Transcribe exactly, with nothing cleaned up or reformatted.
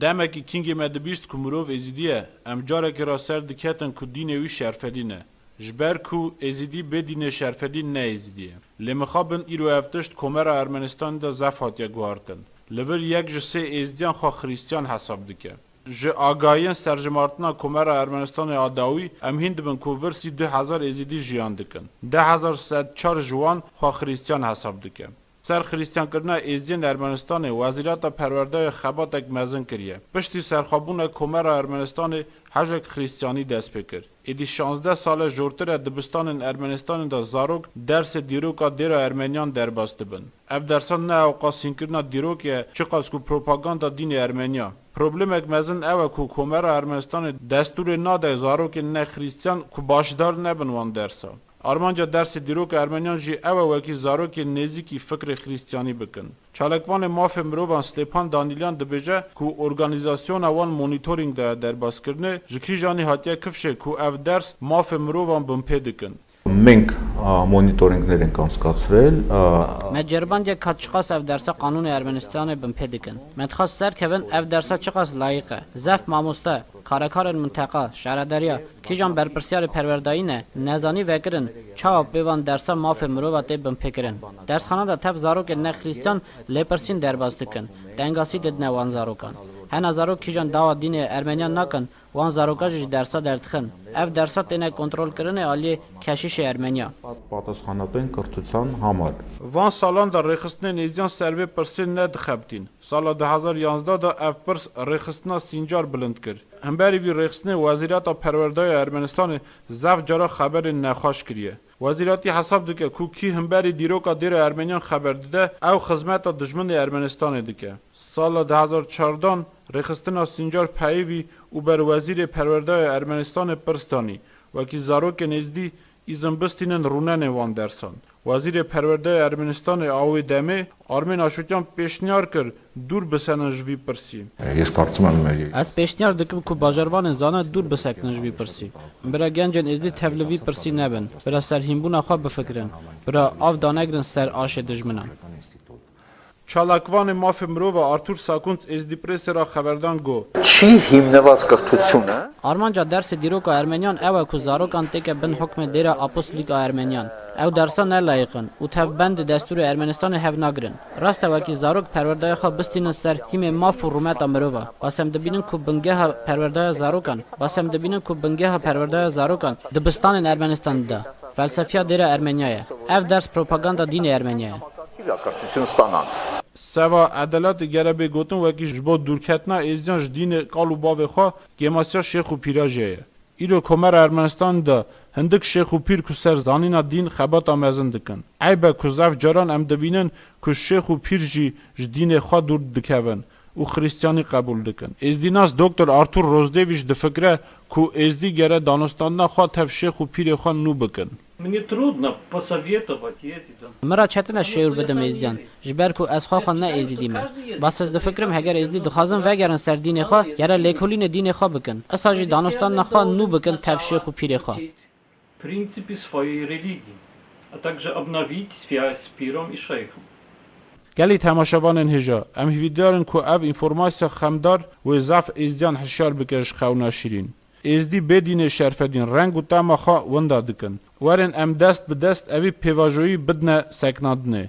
Demekî kîngê me dibîst ku mirov êzidî ye, em carekê re ser diketin ku dînê wî şerfedîn e. Ji ber ku êzidî bê dînê şerfedîn ne êzidî ye. Lê mixabin îro ev tişt komera Ermenistanê de zef hatiye guhartin. Li vir yek ji sê êzidiyan xwe xrîstiyan hesab dike. Ji agahiyên serjimartina Komera Ermenistanê a dawî em hîn dibin ku virsî du hezar êzidî jiyan dikin. Du hezar sed çar ji wan xwe xrîstiyan hesab dike. Ser xrîstiyankirina êzidiyên Ermenistanê Wezîrata Perwerdeyê xebatek mezin kiriye. Piştî serxwebûna Komera Ermenistanê hejek xrîstiyanî dest pê kir. Êdî şazdeh sal e jortir e dibistanên Ermenistanê de zarok dersê dîroka dêra Ermeniyan derbas dibin. Ev dersan ne ewqas hînkirina dîrokê ye, çiqas ku propaganda dînê Ermeniya. Problemek mezin ew e ku Komera Ermenistanê destûrê nade zarokên ne xrîstiyan ku başdar nebin wan dersa. Armanca dersê dîroka Ermeniyan jî ew e wekî zarokên nêzîkî fikrê xrîstiyanî bikin. Çalakvanê mafê mirovan Stêpan Danîlyan dibêje ku organîzasyona wan monîtorîng daye derbaskirinê, ji kîjanî hatiye kifşê ku ev ders mafê mirovan binpê dikin. Մենք, ա, մոնիտորինգներ ենք անցկացրել, ա, Me ceribandî ye ka çiqas ev dersa qanûnê Ermenistanê binpê dikin. Me dixwest serkevin ev dersa çiqas layiq e. Zef mamoste, karekarên minteqa, şaredariya, kîjan berpirsiyarê perwerdayî ne, nezanî vekirin, çawa pê van dersa mafê mirova tê binpêkirin. Dersxana de tev zarokên ne xrîstiyan lêpirsîn derbas dikin, tengasî didine wan zarokan. Hena zarok kîjan dawa dînê Ermeniyan nakin, wan zaroka jî ji dersa derdixin. Ev dersa têne kontrolkirinê aliyê keşîşê Ermeniya. Պատասխանատու են կրթության համար։ Van salan de rêxistinên êziyan ser vê pirsê nedixebitîn. Sala du hezar yanzdeh de ev pirs rêxistina Sîncar bilind kir. Hemberî vî rêxistinê Wezîrata Perwerdeyê ya Ermenistanê zaf cara xeberên nexweş kiriye. Wezîratî hesab dike ku kî hemberî dîroka dêra Ermeniyan xeber dide, ew xizmeta dijminê Ermenistanê dike. Sala du hezar çardan rêxistina Sîncar peyivî û berwezîrê Perwerdeyê ya Ermenistanê pirs danî, wekî zarokên êzdî îzin bistînin rûnenê wan dersan. Wezîrê Perwerdeyê Ermenistanê a wê demê, Armên Aşokyan pêşniyar kir dûr bisenin ji vî pirsî. Ես կարծում եմ, Ez pêşniyar dikim ku bajarvanên zana dûr bisekinin ji vî pirsî. Bira gencên êzdî tev li vî pirsî nebin. Bira serhînbûna xwe bifikirin. Bira av danegirin ser aşê dijminan. Çalakvanê mafê mirova Artur Sakunc Êzdî Presê re xeberdan got. Çi hîmnevaz qirtuçûn e? Armanca dersê dîroka Ermeniyan ew e ku zarokan têke bin hukmê dêra apostolîk a Ermeniyan. Ew dersa ne layiq in û tev bendê destûrê Ermenistanê hev nagirin. Rast e wekî zarok perwerdaya xwe bistînin ser hîmê maf û rûmeta mirova. Bas em dibînin ku bingeha perwerdaya zarokan, bas em dibînin ku bingeha perwerdaya zarokan dibistanên Ermenistanê de. Felsefiya dêra Ermeniya ye. Ev ders propaganda dînê Ermeniya ye. Seva edelatê gere bê gotin wekî ji bo dûrketina êziyan ji dînê kal û bavê xwe kêmasiya şêx û pîra jê ye. Îro Komera Ermenistanê de hindik şêx û pîr ku ser zanîna dîn xebata mezin dikin. Eyb e ku zaf caran em dibînin ku şêx û pîr jî ji dînê xwe dûr dikevin û xrîstiyanî qebûl dikin. Êzdînas Doktor Artur Rozdêvîç difikire ku êzdî gere danûstandina xwe tev şêx û pîrê xwe nû bikin. Мне трудно посоветовать êzîdan. Min re çetin e şêwr bidim êzdiyan, ji ber ku ez xwexa ne êzîdî me. Bas ez difikirim heger êzidî dixwazin vegerin ser dînê xwe, gere lêkolînê dînê xwe bikin. Isa jî danûstandina xwe nû bikin tev şêx û pîrê xwe. Принципы своей религии, а также обновить связь с пиром и шейхом. Gelî temaşevanên hêja, em hîvîdar in ku ev înformasiya xemdar wê zaf êzdiyan hişyar bike ji xewna şîrîn. Êzdî bê dînê şerfedîn reng û tema xwe winda dikin. Werin em dest bi dest evî pêvajoyî bidine seknandinê.